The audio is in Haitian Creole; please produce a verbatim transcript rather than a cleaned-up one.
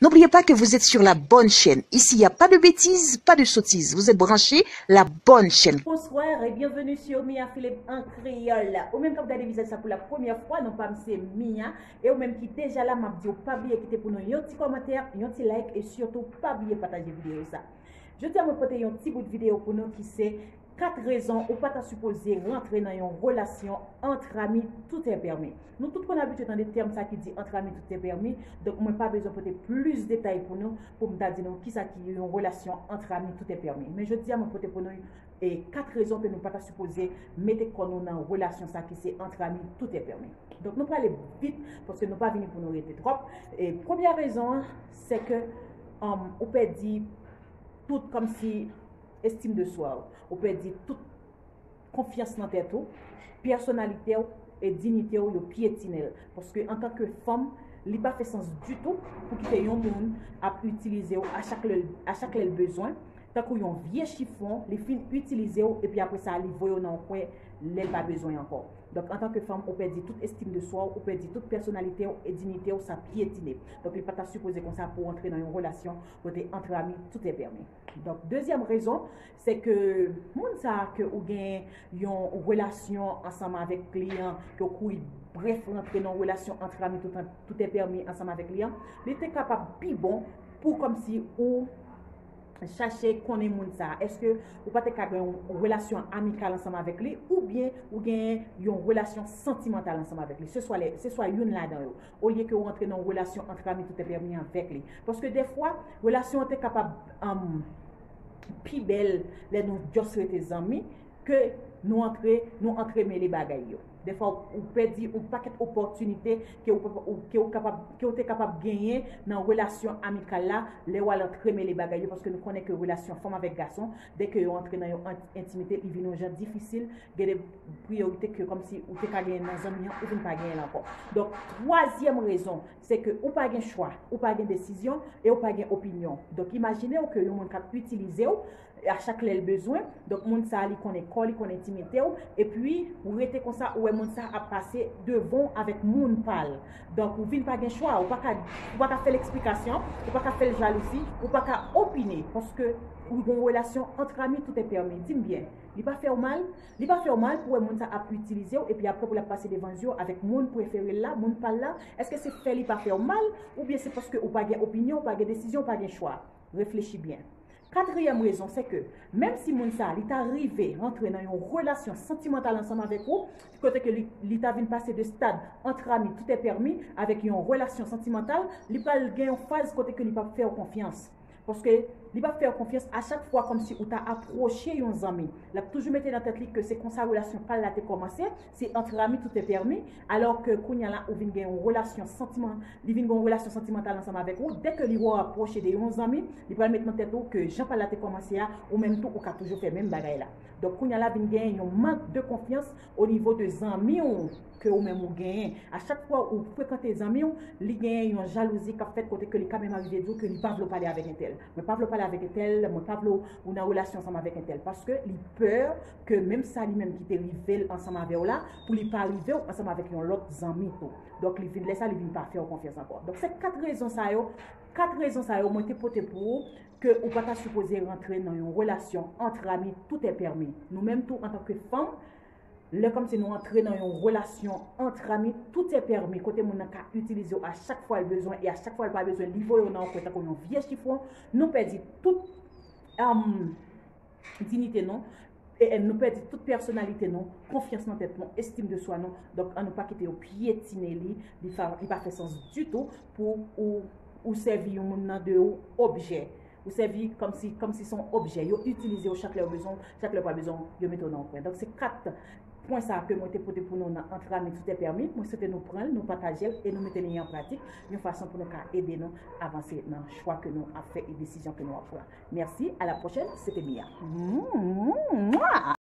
N'oubliez pas que vous êtes sur la bonne chaîne. Ici, il n'y a pas de bêtises, pas de sottises. Vous êtes branchés la bonne chaîne. Bonsoir et bienvenue sur Mia Philippe en créole. Ou menm k ap gade vizaj sa pou la premyè fwa, non pa m se Mia. E ou menm ki deja la, m ap di w pa bliye kite pou nou yon ti kòmantè, yon ti like e sitou pa bliye pataje videyo sa. Jodi a mwen pote yon ti bout videyo pou nou ki se kat rezon ou pa ta sipoze rantre nan yon relasyon entre amis tout est permis. Nou tout konn abitye tande tèm sa ki di entre amis tout est permis, donk mwen pa bezwen pote plis detay pou nou pou m ta di nou kisa ki yon relasyon entre amis tout est permis. Men jodi a mwen pote pou nou e kat rezon ke nou pa ta sipoze mete kò nou nan relasyon sa ki se entre amis tout est permis. Donk nou prale vit paske nou pa vini pou nou rete twòp. E premyè rezon an, se ke um, ou pèdi tout kòmsi estime de soi w, ou pèdi tout konfyans nan tèt ou, pèsonalite w e diyite w yo pyetine l. Paske antanke fanm, li pa fè sans ditou pou kite yon moun ap itilize w a chak lè a chak lè l bezwen, tankou yon vye chifon, li fin itilize w epi apre sa li voye w nan yon kwen lè l pa bezwen ankò. Donk antanke fanm, ou pèdi tout estime de soi w, ou pèdi tout pèsonalite w e diyite w, sa pyetine. Donk li pa ta sipoze konsa pou w antre nan yon relasyon kote entre amis tout est permis. Donk dezyèm rezon, se ke moun sa a ke ou gen yon relasyon ansanm avèk li an, ke ou kouri brèf rantre nan yon relasyon entre amis tout, tout est permis ansanm avèk li an, li te kapab pi bon pou kòmsi ou chache konnen moun sa a. Èske ou pa te ka gen yon relasyon amikal ansanm avèk li oubyen ou gen yon relasyon santimantal ansanm avèk li? Se swa, se swa youn ladan yo. Olye ke ou antre nan yon relasyon entre amis tout est permis avèk li. Paske dèfwa, relasyon an te kapab um, pi bèl lè nou just rete zanmi ke nou antre nou antremele bagay yo. Dèfwa ou pèdi yon pakèt opòtinite ke ou, ou, ke ou, kapab, ke ou te kapab genyen nan relasyon amikal la lè w al antremele bagay yo, paske nou konnen ke relasyon fanm avèk gason, dèke yo antre nan yon entimite, li vin yon jan difisil. Gen de priyorite ke kòmsi ou te ka genyen nan zanmi an, ou vin pa genyen l ankò. Donk twazyèm rezon, se ke ou pa gen chwa, ou pa gen desizyon e ou pa gen opinyon. Donk imajine w ke yon moun k ap itilize w a chak lè l bezwen. Donk moun sa a li konnen kò, li konnen entimite w, epi ou rete konsa, ou wè moun sa a ap pase devan w avèk moun pa l. Donk ou vin pa gen chwa, ou pa ka, ou pa ka fè l eksplikasyon, ou pa ka fè l jalouzi, ou pa ka opine, paske ou gen yon relasyon entre amis tout est permis. Di m byen, li pa fè w mal? Li pa fè w mal pou wè moun sa ap itilize w epi apre pou l ap pase devan zye w avèk moun prefere l la, moun pa l la? Èske se fè li pa fè w mal oubyen se paske ou pa gen opinyon, ou pa gen desizyon, ou pa gen chwa? Reflechi byen. Katriyèm rezon, se ke menm si moun sa a li ta rive rantre nan yon relasyon santimantal ansanm avèk ou, kote ke li, li ta vin pase de stad entre amis tout est permis avèk yon relasyon santimantal, li pral gen yon faz kote ke li p ap fè w konfyans. Paske li p ap fè w konfyans a chak fwa kòmsi ou ta apwoche yon zanmi. L ap toujou mete nan tèt li ke se konsa relasyon pa l la te kòmanse, se entre amis tout est permis, alò ke kounye a la ou vin gen yon relasyon santiman, li vin gen yon relasyon santimantal ansanm avèk ou, dèke li wè w apwoche de yon zanmi, li pral met nan tèt ou ke jan pa l la te kòmanse a, ou menm tou ou ka toujou fè menm bagay la. Donk kounye a la vin gen yon mank de konfyans o nivo de zanmi w ke ou menm ou genyen. A chak fwa ou frekante zanmi w, li genyen yon jalouzi k ap fèt kote ke li ka menm arive di w ke li pa vle w pale avèk entèl. Mwen pa vle w pale avèk entèl, mwen pa vle w nan relasyon ansanm avèk entèl. Paske li pè ke menm sa li menm ki te rive l ansanm avè w la, pou li pa rive w ansanm avèk yon lòt zanmi tou. Donk li vin lè sa li vin pa fè w konfyans ankò. Donk se kat rezon sa yo, kat rezon sa yo mwen te pote pou ou ke ou pa ta sipoze rantre nan yon relasyon entre amis tout est permis. Nou menm tou antanke fanm, lè kòmsi nou antre nan yon relasyon entre amis tout est permis, kote moun nan ka itilize w a chak fwa l bezwen e a chak fwa l pa bezwen li voye w nan yon kwen tankou yon vye chifon, nou pèdi tout um, diyite nou, e, e nou pèdi tout pèsonalite nou, konfyans nan tèt nou, estime de soi nou. Donk an nou pa kite yo pyetine li, li, fa, li pa fè sans ditou pou ou, ou sèvi yon moun nan de yon objè. Ou sèvi kòmsi, kòmsi se yon objè. Yo itilize w chak lè yo bezwen w, chak lè yo pa bezwen w, yo mete w nan yon kwen. Donk se kat pwen sa ke mwen te pote pou nou nan entre amis tout est permis. Mwen swete nou pran l, nou pataje l e nou mete li an pratik yon fason pou nou ka ede nou avanse nan chwa ke nou ap fè e desizyon ke nou ap pran. Mèsi, à la prochaine, se te Mia.